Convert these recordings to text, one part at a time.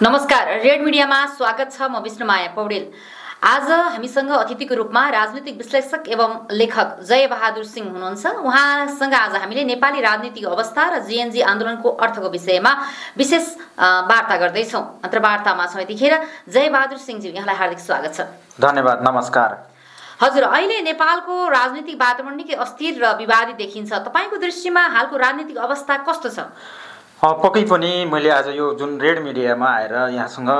नमस्कार, रेड मिडियामा स्वागत छ। म विष्णुमाया पौडेल। आज हामीसँग अतिथिको रूपमा राजनीतिक विश्लेषक एवं लेखक जय बहादुर सिंह हुनुहुन्छ। उहाँसँग आज हामीले नेपाली राजनीतिक अवस्था र जेएनजी आन्दोलनको अर्थको विषयमा विशेष वार्ता गर्दैछौँ। अन्तर्वार्तामा छौँ यतिखेर। जय बहादुर सिंहजी, यहाँलाई हार्दिक स्वागत छ। धन्यवाद। नमस्कार। हजुर, अहिले नेपालको राजनीतिक वातावरण निकै अस्थिर र विवादित देखिन्छ। तपाईको दृष्टिमा हालको राजनीतिक अवस्था कस्तो छ? पक्कै पनि मैले आज यो जुन रेड मिडियामा आएर यहाँसँग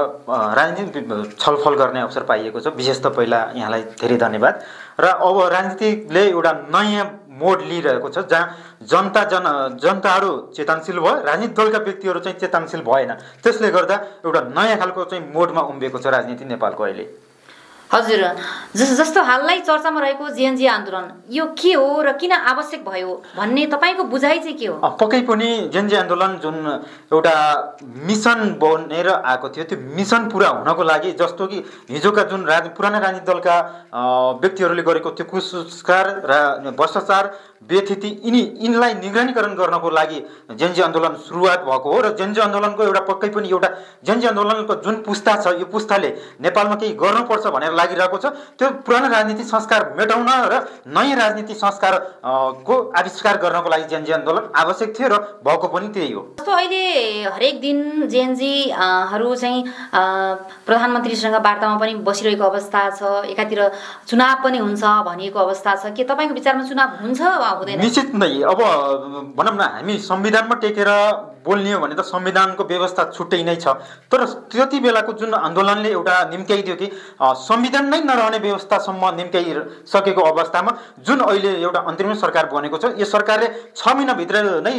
राजनीतिक छलफल गर्ने अवसर पाइएको छ, विशेष त पहिला यहाँलाई धेरै धन्यवाद। र अब राजनीतिले एउटा नयाँ मोड लिइरहेको छ, जहाँ जनताहरू चेतनशील भयो, राजनीतिक दलका व्यक्तिहरू चाहिँ चेतनशील भएन। त्यसले गर्दा एउटा नयाँ खालको चाहिँ मोडमा उम्बिएको छ राजनीति नेपालको अहिले। हजुर, जस्तो हाललाई चर्चामा रहेको जेएनजी आन्दोलन, यो के हो र किन आवश्यक भयो भन्ने तपाईँको बुझाइ चाहिँ के हो? पक्कै पनि जेएनजी आन्दोलन जुन एउटा मिसन बनेर आएको थियो, त्यो मिसन पुरा हुनको लागि, जस्तो कि हिजोका जुन पुराना राजनीतिक दलका व्यक्तिहरूले गरेको त्यो कुसंस्कार र भ्रष्टाचार व्यथिति यिनलाई निगरानीकरण गर्नको लागि जेएनजी आन्दोलन सुरुवात भएको हो। र जेएनजी आन्दोलनको एउटा पक्कै पनि एउटा जेएनजी आन्दोलनको जुन पुस्ता छ, यो पुस्ताले नेपालमा केही गर्नुपर्छ भनेर लागिरहेको छ। त्यो पुरानो राजनीति संस्कार मेटाउन र नयाँ राजनीति संस्कार को आविष्कार गर्नको लागि जेएनजी आन्दोलन आवश्यक थियो र भएको पनि त्यही हो। जस्तो अहिले हरेक दिन जेएनजीहरू चाहिँ प्रधानमन्त्रीसँग वार्तामा पनि बसिरहेको अवस्था छ। एकातिर चुनाव पनि हुन्छ भनिएको अवस्था छ। के तपाईँको विचारमा चुनाव हुन्छ वा हुँदैन? निश्चित नै। अब भनौँ न, हामी संविधानमा टेकेर बोल्ने हो भने त संविधानको व्यवस्था छुट्टै नै छ। तर त्यति बेलाको जुन आन्दोलनले एउटा निम्क्याइदियो कि संविधान नै नरहने व्यवस्थासम्म निम्क्याइसकेको अवस्थामा जुन अहिले एउटा अन्तरिम सरकार बनेको छ, यो सरकारले 6 महिनाभित्र नै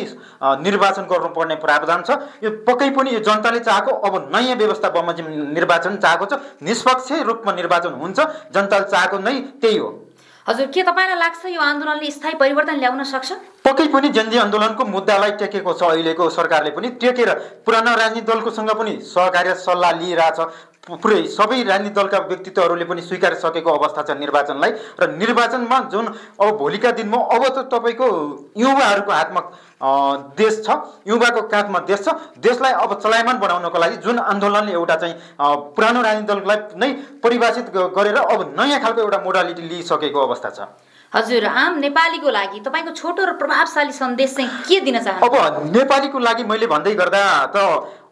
निर्वाचन गर्नुपर्ने प्रावधान छ। यो पक्कै पनि यो जनताले चाहेको अब नयाँ व्यवस्था बमोजिम निर्वाचन चाहेको छ। निष्पक्ष रूपमा निर्वाचन हुन्छ, जनताले चाहेको नै त्यही हो। हजुर, के तपाईँलाई लाग्छ यो आन्दोलनले स्थायी परिवर्तन ल्याउन सक्छ? पक्कै पनि जेएनजी आन्दोलनको मुद्दालाई टेकेको छ अहिलेको सरकारले पनि। टेकेर पुरानो राजनीतिक दलकोसँग पनि सहकार्य सल्लाह लिइरहेछ। पुरै सबै राजनीतिक दलका व्यक्तित्वहरूले पनि स्वीकारिसकेको अवस्था छ निर्वाचनलाई। र निर्वाचनमा जुन अब भोलिका दिनमा अब त तपाईँको युवाहरूको हातमा देश छ, युवाको काँधमा देश छ। देशलाई अब चलायमान बनाउनको लागि जुन आन्दोलनले एउटा चाहिँ पुरानो राजनीतिक दललाई नै परिभाषित गरेर अब नयाँ खालको एउटा मोडालिटी लिइसकेको अवस्था छ। हजुर, आम नेपालीको लागि तपाईँको छोटो र प्रभावशाली सन्देश चाहिँ के दिन चाहनुहुन्छ? अब नेपालीको लागि मैले भन्दै गर्दा त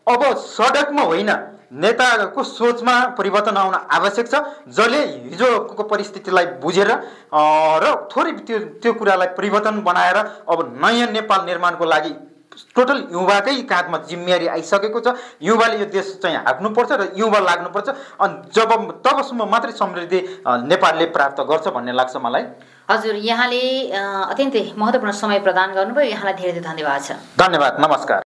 अब सडकमा होइन, नेताको सोचमा परिवर्तन आउन आवश्यक छ। जसले हिजोको परिस्थितिलाई बुझेर र थोरै त्यो कुरालाई परिवर्तन बनाएर अब नयाँ नेपाल निर्माणको लागि टोटल युवाकै काँधमा जिम्मेवारी आइसकेको छ। युवाले यो देश चाहिँ हाँक्नुपर्छ र युवा लाग्नुपर्छ। अनि तबसम्म मात्रै समृद्धि नेपालले प्राप्त गर्छ भन्ने लाग्छ मलाई। हजुर, यहाँले अत्यन्तै महत्त्वपूर्ण समय प्रदान गर्नुभयो। यहाँलाई धेरै धेरै धन्यवाद छ। धन्यवाद। नमस्कार।